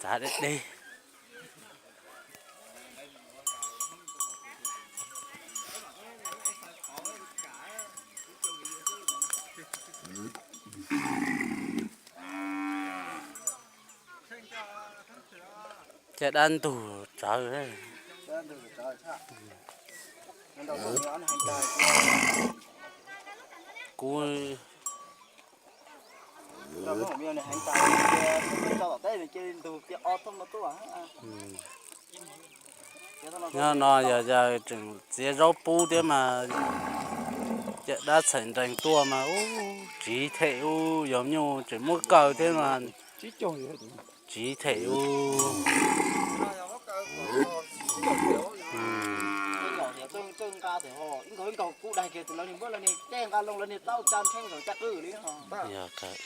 Av deb deb. Caj dab ntug tsawv. Kuv nyob no yog yawg tseem txiav zaub pub thiab mas, caj dab txhais nrees tuaj mas ub, tsiv them ub, yog nyuj tseem muab kaw thiab mas tsiv them ub. Yog kawg.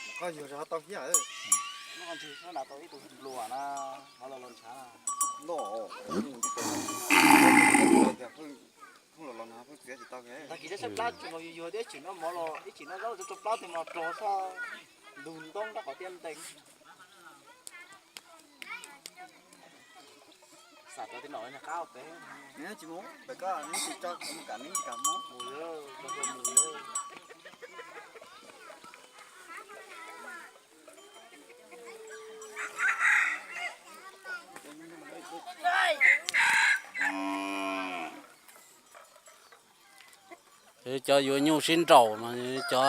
Cov yuav nyuj sib nraus mas cov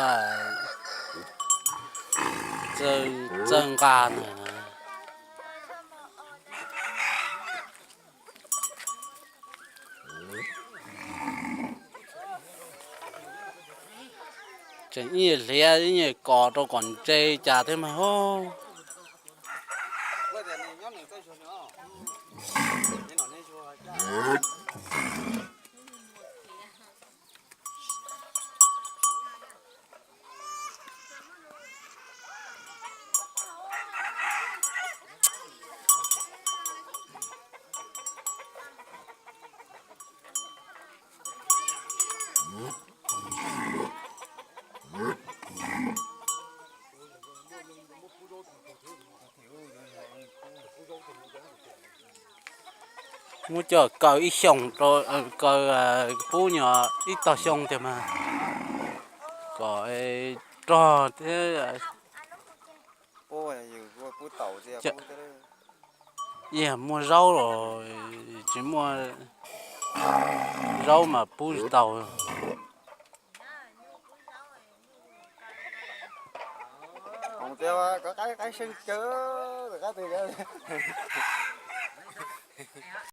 txawj nqa na. Tseem ib yam hliav ib yam kos rau kom ntse cas thiab mas hub. Muab coj kaw ib xyoos rau, kaw pub nyuam ib tog xyoo tiag mas kom rog thiab. Yog muaj zaub los tsis muaj zaub mas pub tsis tau.